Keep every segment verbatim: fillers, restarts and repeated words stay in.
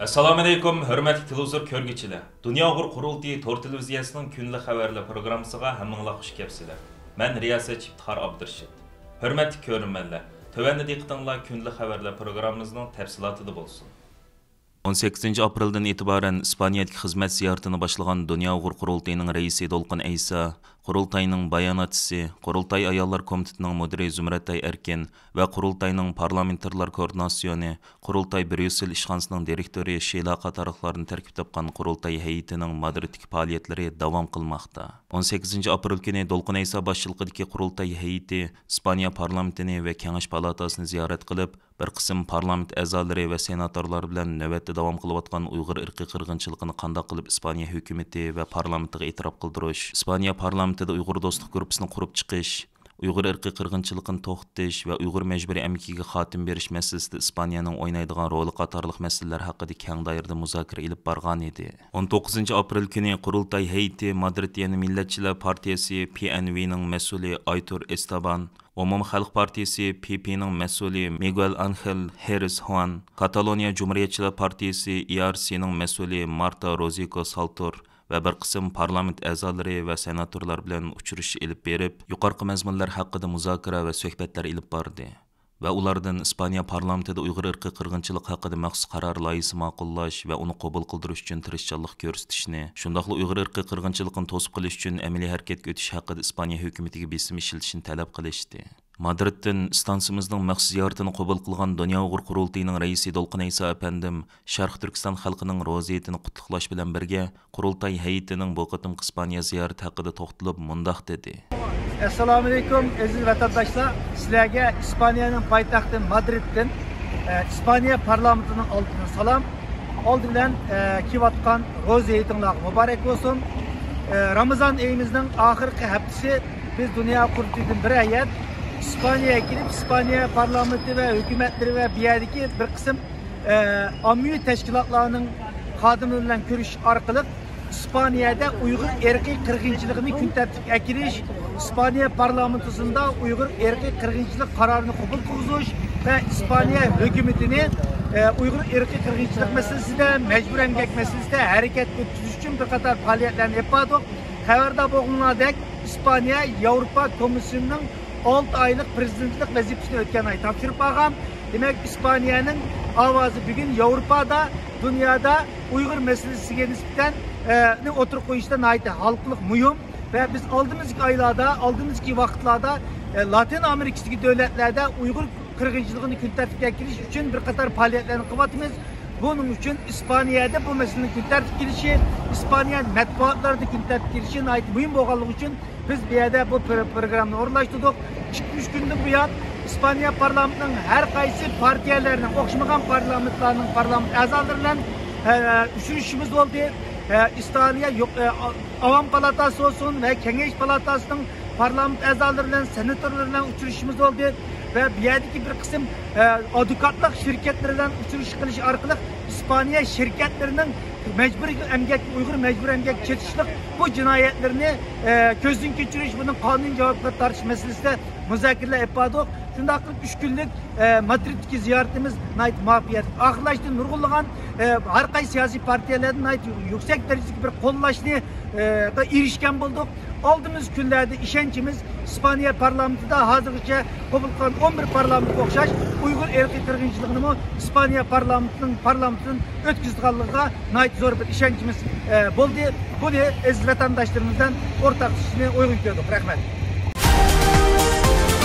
ئەسسالامۇئەلەيكۇم، ھۆرمەتلىك تېلېۋىزور كۆرگۈچىلەر! دۇنيا ئۇيغۇر قۇرۇلتىيى تور تېلېۋىزىيەسىنىڭ كۈندىلىك خەۋەرلەر پروگراممىسىغا ھەممىڭلار خۇش كەپسىلەر. مەن رىياسەتچى ئىپتىخار ئابدۇرېشىت. ھۆرمەتلىك كۆرۈرمەنلەر، تۆۋەندە دىققىتىڭلار كۈندىلىك خەۋەرلەر پروگراممىمىزنىڭ تەپسىلاتىدا بولسۇن. ئون سەككىزىنچى ئاپرېلدىن ئېتىبارەن ئىسپانىيەدىكى خىزمەت زىيارىتىنى باشلىغان دۇنيا ئۇيغۇر قۇرۇلتىيىنىڭ رەئىسى دولقۇن ئەيسا، قۇرۇلتاينىڭ باياناتچىسى، قۇرۇلتاي ئاياللار كومىتېتىنىڭ مۇدىرى زۇمرەتئاي ئەركىن ۋە قۇرۇلتاينىڭ پارلامېنتارلار كوئوردىناتسىيونى، قۇرۇلتاي بريۇسسېل ئىشخانىسىنىڭ دىرېكتورى شىلا قاتارلىقلاردىن تەركىب تاپقان قۇرۇلتاي ھەيئىتىنىڭ مادرىدتىكى پائالىيەتلىرى داۋام قىلماقتا. ئون سەككىزىنچى ئاپرېل كۈنى دولقۇن ئەيسا باشچىلىقىدىكى قۇرۇلتاي ھەيئىتى ئىسپانىيە پارلامېنتىنى ۋە كېڭەش پالاتاسىنى زىيارەت قىلىپ، بىر قىسىم پارلامېنت ئەزالىرى ۋە سېناتورلار بىلەن نۆۋەتتە داۋام قىلىۋاتقان ئۇيغۇر ئىرقىي قىرغىنچىلىقىنى قانداق قىلىپ ئىسپانىيە ھۆكۈمىتى ۋە پارلامېنتىغا ئېتىراپ قىلدۇرۇش، ئىسپانىيە پارلامېنتىدا ئۇيغۇر دوستلۇق گۇرۇپپىسىنى قۇرۇپ چىقىش، ئۇيغۇر ئىرقىي قىرغىنچىلىقىنى توختىتىش ۋە ئۇيغۇر مەجبۇرىي ئەمگىكىگە خاتىمە بېرىش مەسىلىسىدە ئىسپانىيەنىڭ ئوينايدىغان رولى قاتارلىق مەسىلىلەر ھەققىدە كەڭ دائىرىدە مۇزاكىرە ئېلىپ بارغانىدى. ئون توققۇزىنچى ئاپرېل كۈنى قۇرۇلتاي ھەيئىتى مادرىد يەنە مىللەتچىلەر پارتىيەسى، پى ئېن ۋىنىڭ مەسئۇلى ئايتۇر ئېستابان، ئومۇمىي خەلق پارتىيىسى، پى پىنىڭ مەسئۇلى مىگۇئېل ئانخېل ھېرېس خۇئان، كاتالونىيە جۇمھۇرىيەتچىلەر پارتىيىسى، ئى ئار سىنىڭ مەسئۇلى مارتا روزىكو سالتۇر ۋە بىر قىسىم پارلامېنت ئەزالىرى ۋە سېناتورلار بىلەن ئۇچرىشىش ئېلىپ بېرىپ، يۇقىرىقى مەزمۇنلار ھەققىدە مۇزاكىرە ۋە سۆھبەتلەر ئېلىپ باردى. ۋە ئۇلاردىن ئىسپانىيە پارلامېنتىدا ئۇيغۇر ئىرقىي قىرغىنچىلىقى ھەققىدە مەخسۇس قارار لايىھىسى ماقۇللاش ۋە ئۇنى قوبۇل قىلدۇرۇش ئۈچۈن تىرىشچانلىق كۆرسىتىشنى، شۇنداقلا ئۇيغۇر ئىرقىي قىرغىنچىلىقىنى توسۇپ قېلىش ئۈچۈن ئەمەلىي ھەرىكەتكە ئۆتۈش ھەققىدە ئىسپانىيە ھۆكۈمىتىگە بېسىم ئىشلىتىشنى تەلەپ قىلىشتى. مادرىدتىن ئىستانسىمىزنىڭ مەخسۇس زىيارىتىنى قوبۇل قىلغان دۇنيا ئۇيغۇر قۇرۇلتىيىنىڭ رەئىسى دولقۇن ئەيسا ئەپەندىم شەرقىي تۈركىستان خەلقىنىڭ روزا ھېيتىنى قۇتلۇقلاش بىلەن بىرگە، قۇرۇلتاي ھەيئىتىنىڭ بۇ قېتىمقى ئىسپانىيە زىيارىتى ھەققىدە توختىلىپ مۇنداق دېدى. ئەسسالامۇئەلەيكۇم، ئەزىز ۋەتەنداشلار! سىلەرگە ئىسپانىيەنىڭ پايتەختى مادرىدتىن، ئە، ئىسپانىيە پارلامېنتىنىڭ ئالدىدىن سالام. ئالدى بىلەن، ئە، كېلىۋاتقان روزا ھېيتىڭلارغا مۇبارەك بولسۇن. ئە، رامىزان ئېيىمىزنىڭ ئاخىرقى ھەپتىسى بىز دۇنيا قۇرۇلتىيىدىن بىر ھەيئەت ئىسپانىيەگە كېلىپ، ئىسپانىيە پارلامېنتى ۋە ھۆكۈمەتلىرى ۋە بۇ يەردىكى بىر قىسىم ئە، ئاممىۋى تەشكىلاتلارنىڭ خادىملىرى بىلەن كۆرۈشۈش ئارقىلىق ئىسپانىيەدە ئۇيغۇر ئىرقىي قىرغىنچىلىقىنى كۈن تەرتىپكە ئەكىرىش، ئىسپانىيە پارلامېنتىسىدا ئۇيغۇر ئىرقىي قىرغىنچىلىق قارارىنى قوبۇل قىلغۇزۇش ۋە ئىسپانىيە ھۆكۈمىتىنى، ئە، ئۇيغۇر ئىرقىي قىرغىنچىلىق مەسىلىسىدە، مەجبۇرىي ئەمگەك مەسىلىسىدە ھەرىكەت ئۆتكۈزۈش ئۈچۈن بىر قاتار پائالىيەتلەرنى ئېلىپ باردۇق. خەۋەردار بولغىنىڭلاردەك، ئىسپانىيە ياۋروپا كومىسسىيونىنىڭ ئالتە ئايلىق پرېزىدېنتلىق ۋەزىپىسىنى ئۆتكەن ئاي تاپشۇرۇپ بارغان. دېمەك، ئىسپانىيەنىڭ ئاۋازى بۈگۈن ياۋروپادا، دۇنيادا ئۇيغۇر مەسىلىسىگە نىسبەتەن، ئە، نى ئوتتۇرىغا قويۇشتا ناھايىتى ھالقىلىق مۇھىم. ۋە بىز ئالدىمىزدىكى ئايلاردا، ئالدىمىزدىكى ۋاقىتلاردا، ئە، لاتىن ئامېرىكىسىدىكى دۆلەتلەردە ئۇيغۇر قىرغىنچىلىقىنى كۈن تەرتىپكە كەلتۈرۈش ئۈچۈن بىر قاتار پائالىيەتلەرنى قىلىۋاتىمىز. بۇنىڭ ئۈچۈن ئىسپانىيەدە بۇ مەسىلىنىڭ كۈن تەرتىپكە كېلىشى، ئىسپانىيە مەتبۇئاتلىرىدا كۈن تەرتىپكە كېلىشى ناھايىتى مۇھىم بولغانلىقى ئۈچۈن، بىز بۇ يەردە بۇ پر-، پروگراممىنى ئورۇنلاشتۇردۇق. ئىككى، ئۈچ كۈندىن بۇيان ئىسپانىيە پارلامېنتىنىڭ ھەر قايسى پارتىيەلەرنىڭ، ئوخشىمىغان پارلامېنتلارنىڭ پارلامېنت ئەزالىرى بىلەن، ئە، ئۇچرىشىشىمىز بولدى. ئە، ئىستانىيە يۇق-، ئە، ئاۋام پالاتاسى بولسۇن ۋە كېڭەش پالاتاسىنىڭ پارلامېنت ئەزالىرى بىلەن، سېناتورلار بىلەن ئۇچرىشىشىمىز بولدى ۋە بۇ يەردىكى بىر قىسىم، ئە، ئادۋوكاتلىق شىركەتلىرى بىلەن ئۇچرىشىش قىلىش ئارقىلىق ئىسپانىيە شىركەتلىرىنىڭ مەجبۇرىي ئەمگەك، ئۇيغۇر مەجبۇرىي ئەمگەككە چېتىشلىق بۇ جىنايەتلىرىنى، ئە، كۆزدىن كەچۈرۈش، بۇنىڭ قانۇنىي جاۋابكارلىققا تارتىش مەسىلىسىدە مۇزاكىرىلەر ئېلىپ باردۇق. شۇنداق قىلىپ ئۈچ كۈنلۈك، ئە، مادرىدتىكى زىيارىتىمىز ناھايىتى مۇۋەپپەقىيەتلىك ئاخىرلاشتى. نۇرغۇنلىغان، ئە، ھەر قايسى سىياسىي پارتىيەلەردىن ناھايىتى يۈكسەك دەرىجىدىكى بىر قوللاشنى، ئە، ئېرىشكەن بولدۇق. ئالدىمىزدىكى كۈنلەردە ئىشەنچىمىز ئىسپانىيە پارلامېنتىدا ھازىرغىچە قوبۇل قىلغان ئون بىر پارلامېنتقا ئوخشاش ئۇيغۇر ئىرقىي قىرغىنچىلىقىنىمۇ ئىسپانىيە پارلامېنتىنىڭ، پارلامېنتىدىن ئۆتكۈزىدىغانلىقىغا ناھايىتى زور بىر ئىشەنچىمىز، ئە، بولدى. بۇنى ئەزىز ۋەتەنداشلىرىمىز بىلەن ئورتاقلىشىشنى ئويغا كۆردۇق. رەھمەت.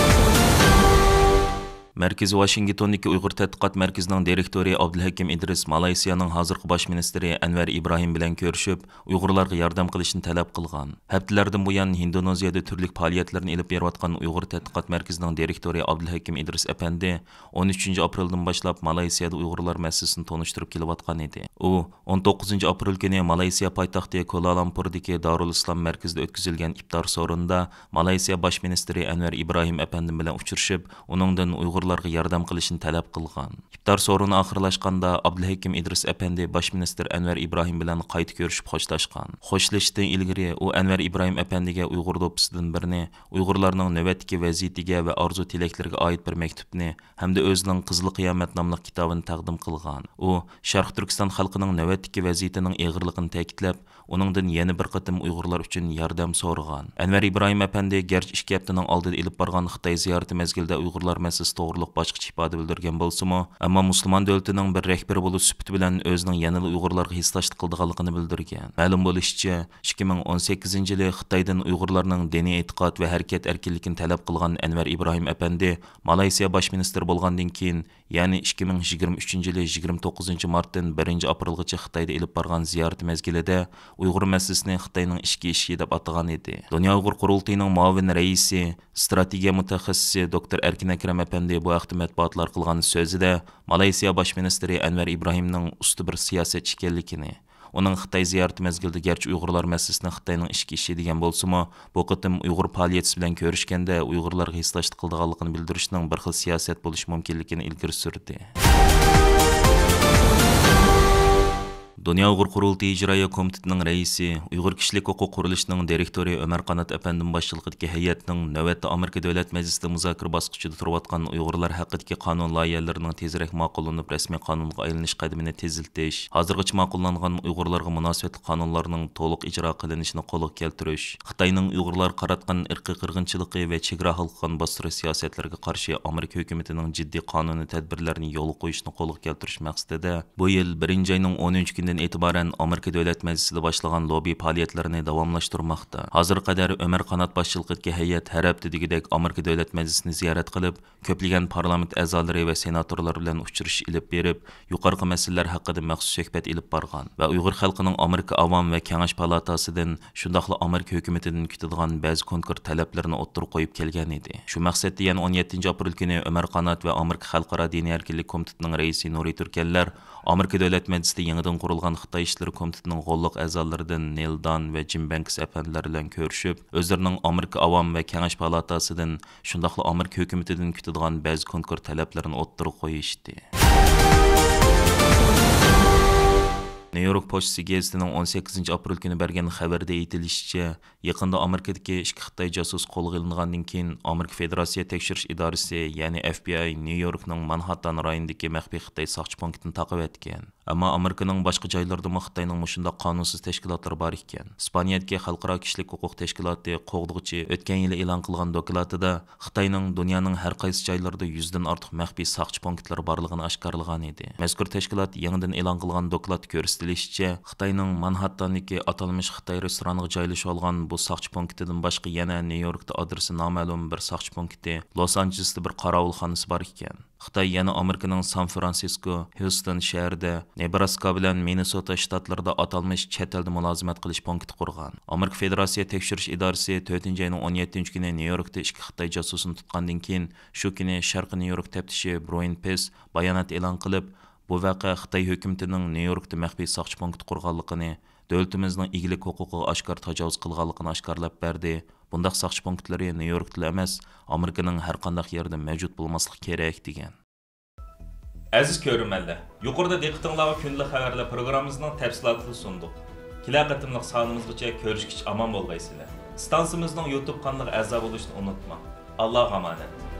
مەركىزى ۋاشىنگتوندىكى ئۇيغۇر تەتقىقات مەركىزىنىڭ دىرېكتورى ئابدۇلھەكىم ئىدرىس مالايسىيانىڭ ھازىرقى باش مىنىستىرى ئەنۋەر ئىبراھىم بىلەن كۆرۈشۈپ، ئۇيغۇرلارغا ياردەم قىلىشنى تەلەپ قىلغان. ھەپتىلەردىن بۇيان ھىندونېزىيەدە تۈرلۈك پائالىيەتلەرنى ئېلىپ بېرىۋاتقان ئۇيغۇر تەتقىقات مەركىزىنىڭ دىرېكتورى ئابدۇلھەكىم ئىدرىس ئەپەندى ئون ئۈچىنچى ئاپرېلدىن باشلاپ مالايسىيەدە ئۇيغۇرلار مەسىلىسىنى تونۇشتۇرۇپ كېلىۋاتقان ئىدى. ئۇ ئون توققۇزىنچى ئاپرېل كۈنى مالايسىيە پايتەختى كولا-لامپۇردىكى دارۇلئىسلام مەركىزىدە ئۆتكۈزۈلگەن ئىپتار سورۇنىدا مالايسىيە باش مىنىستىرى ئەنۋەر ئىبراھىم ئەپەندىم بىلەن ئۇچرىشىپ، ئۇنىڭدىن ئۇيغۇرلار ئۇيغۇرلارغا ياردەم قىلىشنى تەلەپ قىلغان. ئىپتار سورۇنى ئاخىرلاشقاندا، ئابدۇلھەكىم ئىدرىس ئەپەندى باش مىنىستىر ئەنۋەر ئىبراھىم بىلەن قايتا كۆرۈشۈپ خوشلاشقان. خوشلىشىشتىن ئىلگىرى ئۇ ئەنۋەر ئىبراھىم ئەپەندىگە ئۇيغۇر دوپپىسىدىن بىرنى، ئۇيغۇرلارنىڭ نۆۋەتتىكى ۋەزىيىتىگە ۋە ئارزۇ تىلەكلىرىگە ئائىت بىر مەكتۇپنى ھەمدە ئۆزىنىڭ قىزىل قىيامەت ناملىق كىتابىنى تەقدىم قىلغان. ئۇ شەرقىي تۈركىستان خەلقىنىڭ نۆۋەتتىكى ۋەزىيىتىنىڭ ئېغىرلىقىنى تەكىتلەپ، ئۇنىڭدىن يەنە بىر قېتىم ئۇيغۇرلار ئۈچۈن ياردەم سورىغان. ئەنۋەر ئىبراھىم ئەپەندى گەرچە ئىككى ھەپتىنىڭ ئالدىدا ئېلىپ بارغان خىتاي زىيارىتى مەزگىلىدە ئۇيغۇرلار مەسىلىسى توغرۇلۇق باشقىچە ئىپادە بىلدۈرگەن بولسىمۇ، ئەمما مۇسۇلمان دۆلىتىنىڭ بىر رەھبىرى بولۇش سۈپىتى بىلەن ئۆزىنىڭ يەنىلا ئۇيغۇرلارغا ھېسداشلىق قىلىدىغانلىقىنى بىلدۈرگەن. مەلۇم بولۇشىچە، ئىككى مىڭ ئون سەككىزىنچى يىلى خىتايدىن ئۇيغۇرلارنىڭ دىنىي ئېتىقاد ۋە ھەرىكەت ئەركىنلىكىنى تەلەپ قىلغان ئەنۋەر ئىبراھىم ئەپەندى مالايسىيا باش مىنىستىرى بولغاندىن كېيىن، يەنى ئىككى مىڭ يىگىرمە ئۈچىنچى يىلى يىگىرمە توققۇزىنچى مارتتىن بىرىنچى ئاپرېلغىچە خىتايدا ئېلىپ بارغان زىيارىتى مەزگىلىدە ئۇيغۇر مەسىلىسىنى خىتاينىڭ ئىچكى ئىشى دەپ ئاتىغان ئىدى. دۇنيا ئۇيغۇر قۇرۇلتىيىنىڭ مۇئاۋىن رەئىسى، ئىستراتېگىيە مۇتەخەسسىسى دوكتور ئەركىن ئەكرەم ئەپەندى بۇ ھەقتە مەتبۇئاتلارغا قىلغان سۆزىدە، مالايسىيا باش مىنىستىرى ئەنۋەر ئىبراھىمنىڭ ئۇستا بىر سىياسەتچى ئىكەنلىكىنى، ئۇنىڭ خىتاي زىيارىتى مەزگىلىدە گەرچە ئۇيغۇرلار مەسىلىسىنى خىتاينىڭ ئىچكى ئىشى دېگەن بولسىمۇ، بۇ قېتىم ئۇيغۇر پائالىيەتچىسى بىلەن كۆرۈشكەندە ئۇيغۇرلارغا ھېسداشلىق قىلىدىغانلىقىنى بىلدۈرۈشنىڭ بىر خىل سىياسەت بولۇشى مۇمكىنلىكىنى ئىلگىرى سۈردى. دۇنيا ئۇيغۇر قۇرۇلتىيى ئىجرائىيە كومىتېتىنىڭ رەئىسى، ئۇيغۇر كىشىلىك ھوقۇق قۇرۇلۇشىنىڭ دىرېكتورى ئۆمەر قانات ئەپەندىم باشچىلىقىدىكى ھەيئەتنىڭ نۆۋەتتە ئامېرىكا دۆلەت مەجلىسىدە مۇزاكىرە باسقۇچىدا تۇرۇۋاتقان ئۇيغۇرلار ھەققىدىكى قانۇن لايىھەلىرىنىڭ تېزرەك ماقۇللىنىپ، رەسمىي قانۇنغا ئايلىنىش قەدىمىنى تېزلىتىش، ھازىرغىچە ماقۇللانغان ئۇيغۇرلارغا مۇناسىۋەتلىك قانۇنلارنىڭ تولۇق ئىجرا قىلىنىشىنى قولغا كەلتۈرۈش، خىتاينىڭ ئۇيغۇرلارغا قاراتقان ئىرقىي قىرغىنچىلىقى ۋە چېگرا ھالقىغان باستۇرۇش سىياسەتلىرىگە قارشى ئامېرىكا ھۆكۈمىتىنىڭ جىددىي قانۇنىي تەدبىرلەرنى يولغا قويۇشىنى قولغا كەلتۈرۈش مەقسىتىدە، بۇ يىل بىرىنچى ئاينىڭ ئون ئۈچ كۈنىدىن ئېتىبارەن ئامېرىكا دۆلەت مەجلىسىدە باشلىغان لوببى پائالىيەتلىرىنى داۋاملاشتۇرماقتا. ھازىرغا قەدەر ئۆمەر قانات باشچىلىقىدىكى ھەيئەت ھەر ھەپتە دېگۈدەك ئامېرىكا دۆلەت مەجلىسىنى زىيارەت قىلىپ، كۆپلىگەن پارلامېنت ئەزالىرى ۋە سېناتورلار بىلەن ئۇچرىشىش ئېلىپ بېرىپ، يۇقىرىقى مەسىلىلەر ھەققىدە مەخسۇس سۆھبەت ئېلىپ بارغان ۋە ئۇيغۇر خەلقىنىڭ ئامېرىكا ئاۋام ۋە كېڭەش پالاتاسىدىن، شۇنداقلا ئامېرىكا ھۆكۈمىتىدىن كۈتىدىغان بەزى كونكرېت تەلەپلىرىنى ئوتتۇرىغا قويۇپ كەلگەن ئىدى. شۇ مەقسەتتە يەنە ئون يەتتىنچى ئاپرېل كۈنى ئۆمەر قانات ۋە ئامېرىكا خەلقئارا دىنىي ئەركىنلىك كومىتېتىنىڭ رەئىسى نۇرى تۈركەنلەر ئامېرىكا دۆلەت مەجلىسىدە يېڭىدىن قۇرۇلغان خىتاي ئىشلىرى كومىتېتىنىڭ غوللۇق ئەزالىرىدىن نېل دان ۋە جىم بەنكس ئەپەندىلەر بىلەن كۆرۈشۈپ، ئۆزلىرىنىڭ ئامېرىكا ئاۋام ۋە كېڭەش پالاتاسىدىن، شۇنداقلا ئامېرىكا ھۆكۈمىتىدىن كۈتىدىغان بەزى كونكرېت تەلەپلىرىنى ئوتتۇرىغا قويۇشتى. نيۇ يورك پوچتىسى گېزىتىنىڭ ئون سەككىزىنچى ئاپرېل كۈنى بەرگەن خەۋىرىدە ئېيتىلىشىچە، يېقىندا ئامېرىكىدىكى ئىككى خىتاي جاسۇسى قولغا ئېلىنغاندىن كېيىن، ئامېرىكا فېدېراتسىيە تەكشۈرۈش ئىدارىسى، يەنى ئەف بى ئاي، نيۇ يوركنىڭ مانھاتتان رايونىدىكى مەخپىي خىتاي ساقچى پونكىتىنى تاقىۋەتكەن. ئەمما ئامېرىكىنىڭ باشقا جايلىرىدىمۇ خىتاينىڭ مۇشۇنداق قانۇنسىز تەشكىلاتلىرى بار ئىكەن. ئىسپانىيەدىكى خەلقئارا كىشىلىك ھوقۇق تەشكىلاتى قوغدىغۇچى ئۆتكەن يىلى ئېلان قىلغان دوكلاتىدا خىتاينىڭ دۇنيانىڭ ھەر قايسى جايلىرىدا يۈزدىن ئارتۇق مەخپىي ساقچى پونكىتلىرى بارلىقىنى ئاشكارىلىغان ئىدى. مەزكۇر تەشكىلات يېڭىدىن ئېلان قىلغان دوكلاتتا كۆرسىتىلىشىچە، خىتاينىڭ مانھاتتاندىكى ئاتالمىش خىتاي رېستورانىغا جايلىشىۋالغان بۇ ساقچى پونكىتىدىن باشقا يەنە نيۇ يوركتا ئادرېسى نامەلۇم بىر ساقچى پونكىتى، لوس ئانژېلېستا بىر قاراۋۇلخانىسى بار ئىكەن. خىتاي يەنە ئامېرىكىنىڭ سان فرانسىسكو، ھيۇستون شەھىرىدە، نېبراسكا بىلەن مىننېسوتا شتاتلىرىدا ئاتالمىش چەت ئەلدە مۇلازىمەت قىلىش پونكىتى قۇرغان. ئامېرىكا فېدېراتسىيە تەكشۈرۈش ئىدارىسى تۆتىنچى ئاينىڭ ئون يەتتىنچى كۈنى نيۇ يوركتا ئىككى خىتاي جاسۇسىنى تۇتقاندىن كېيىن، شۇ كۈنى شەرقىي نيۇ يورك تەپتىشى برۇين پېس بايانات ئېلان قىلىپ، بۇ ۋەقە خىتاي ھۆكۈمىتىنىڭ نيۇ يوركتا مەخپىي ساقچى پونكىتى قۇرغانلىقىنى، دۆلىتىمىزنىڭ ئىگىلىك ھوقۇقىغا ئاشكارا تاجاۋۇز قىلغانلىقىنى ئاشكارىلاپ بەردى. بۇنداق ساقچى پونكىتلىرى نيۇ يوركتىلا ئەمەس، ئامېرىكىنىڭ ھەر قانداق يېرىدە مەۋجۇت بولماسلىقى كېرەك، دېگەن. ئەزىز كۆرۈرمەنلەر، يۇقىرىدا دىققىتىڭلارغا كۈندىلىك خەۋەرلەر پروگراممىمىزنىڭ تەپسىلاتىنى سۇندۇق. كېلەر قېتىملىق سانىمىزغىچە كۆرۈشكىچە ئامان بولغايسىلەر. ئىستانسىمىزنىڭ يۇتۇب قانىلىغا ئەزا بولۇشنى ئۇنتۇماڭ. ئاللاغا ئامانەت.